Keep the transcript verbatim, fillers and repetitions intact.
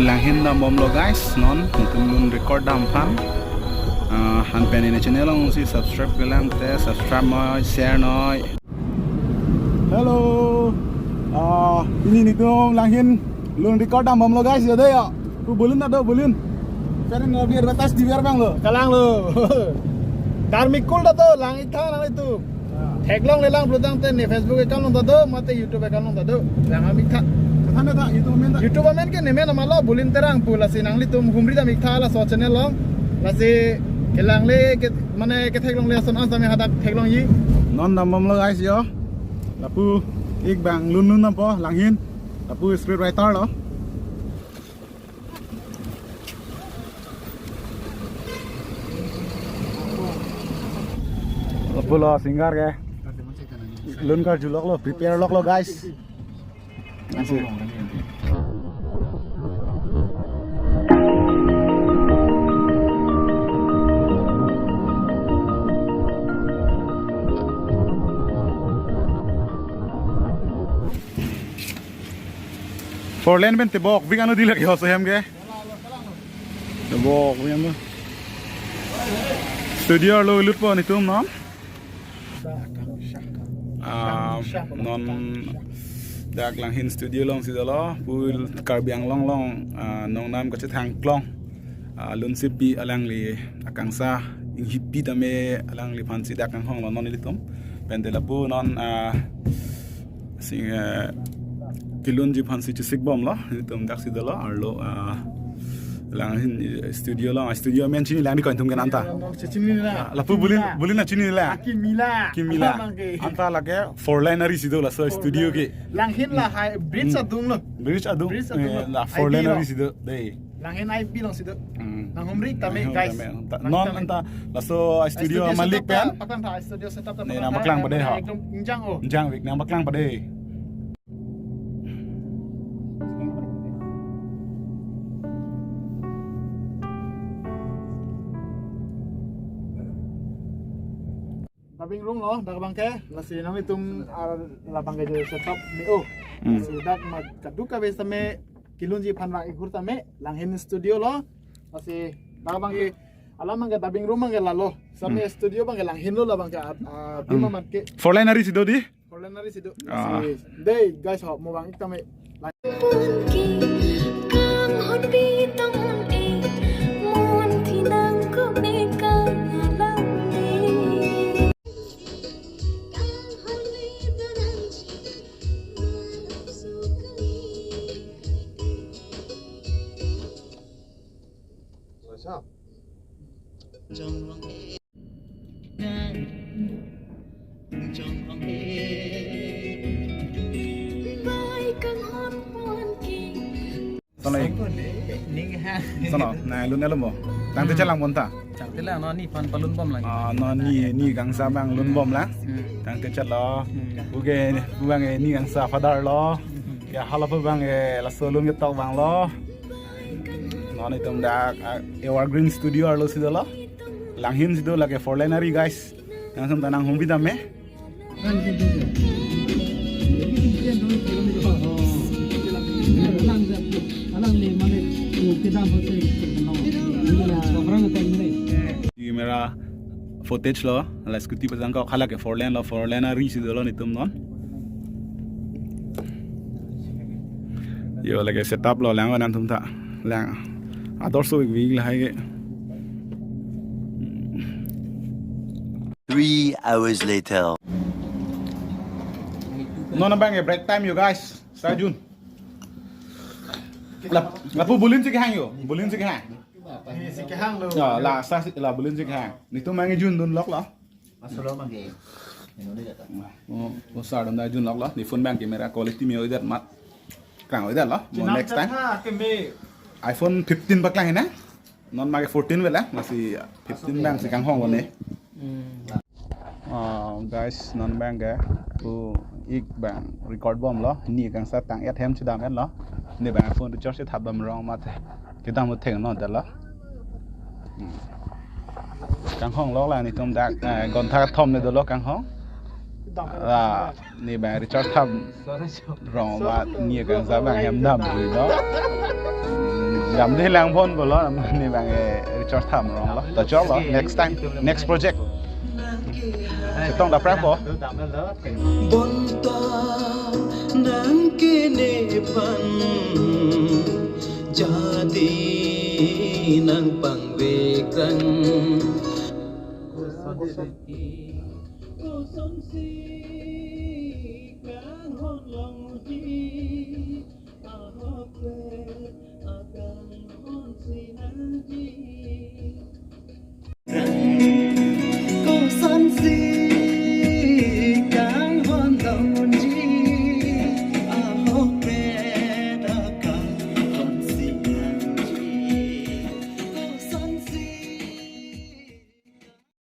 Langhin dambomlo guys, non netum lun record dam aphan. Ah, han pen ne channel along si subscribe kelang te subscribe noi, share noi. Hello. Ah, pini netum Langhin lun record dambomlo guys, ya deh ya. Pu bulin ado bulin. Sekarang lebih advertise di biar bang lo. Kalang lo. Dharmikul ado, lang-ik tha nanglitum. Theklongle lang pulo tangte ne Facebook account along ta do, mate YouTube account along ta do. Lang amiktha. Kethan ta YouTube amen ta. YouTube amen ke ne amen amalo Bulin Terang pu, lasi nanglitum humri dam-iktha laso channel along. Lasi kelangle ke mane ketheklongle ason an tame hadak theklongji. Non dambomlo guys yo. Lapu ik bang lun lun dampo Langhin. Lapu script writer lo. Lapulo singer ke. Lun karjuloklo, prepare loklo guys. Asik. Four lane pen tebok vik ano di lagi hoso hem ke. Tebok vik ano. Studio arlo lutpo netum non. Ah, non dak Langhin studio along si dolo, pu Karbi Anglong along, ah, nongnam kachethang klong. Ah, lunsepi alangli akangsam inghipi tame alangliphan si dak kanghonglo non ilitum. Pen te lapu non, ah, sing, eh, kelunji aphan si chesikbomlo, ilitum dak si dolo, arlo, ah, Langhin, eh, studio along, studio amen chini lang di ko netum ke anta. Chini la. Ah, lapu Bulin, Bulin la chini la. Akimi la. Akimi la. Abang ke. Anta lake four lane ari si do laso studio ke. Langhin lahai bridge adung lo. Bridge adung. Bridge adung lo. Eh, la four lane ari si do. Dei. Langhin I P along si do. Hmm. Nanghumri tame guys. Tame. Non anta laso studio malik pen. Paklang tha studio setup ta. Ne nangpaklang pade ha. Ekdom ingjang o. Ingjang vik nangpaklang pade. Dubbing room lo, dak abang ke, lasi nanglitum, ah, labang ke jo setup me o. Hmm. Lasi dak ma kaduk kave tame, kelunji aphan vang-ik hur tame, Langhin studio lo. Lasi dak abang ke, alam abang ke dubbing room abang ke lalo. Same studio abang ke Langhin lo labang ke, ah, ah, bima mat ke. Four lane ari si do di? Four lane ari si do. Ah. Lasi, dei, guys, ho, mo vang-ik tame. Sono ik. Sono, nang lun elo mo. Tangte chelang bonta. Tangte la non nephan palun bom lang. Ah, non ne, ne kangsam abang lun bom lang. Hmm. Tangte chelo. Hmm. Pu ke, pu abang ne kangsam father lo. Hmm. Ya hala pu abang laso lun ketok abang lo. Non itum dak, ah, Evergreen Studio arlo si dolo. Langhin si do lake four lane ari guys. Nang sam ta nanghumri tame. Camera footage lo, la scooty pasang ko, hala ke four lane lo, four lane ari si dolo netum non. Yo, lake setup lo, lang nangtum ta, lang. Ador so ik vik lahai ke. Three hours later. Non abang ke break time yo guys. Sa Jun. La, lapu Bulin si kehang yo. Bulin si kehang. Si kehang lo. Ya, la sa si, la Bulin si kehang. Netum abang ke jun dunlok lo. Masolo abang ke. Ino ni kata. Oh, oh, sa dam da junlok lo. Ne phone abang camera quality me-oi det mat. Kang-oi det lo. Mo next time. Chinam chat ha ke me. iPhone fifteen paklang hena. Non make fourteen vela, lasi fifteen abang si kanghong lo ne. Hmm. Ah, guys, non abang ke, pu ik abang record bomlo, ne kangsam tang-et hem chedam-et lo. Ne abang phone recharge thap bom rong mate. Kedam utheng non ta lo. Hmm. Kanghonglok lang netum dak, eh, gonta kethom ne dolo kanghong. La, ne abang recharge thap rong ma ne kangsam abang hem damlo. Damde lang bon bolo, ne bang, eh, Richard Tham rong lo. To cholo, next time, next project. Chetong dapprangpo. Bonta nang kene pan jadi nang pangvekrang. Kosonsi kanghon longji, ahok akanghon si nangji.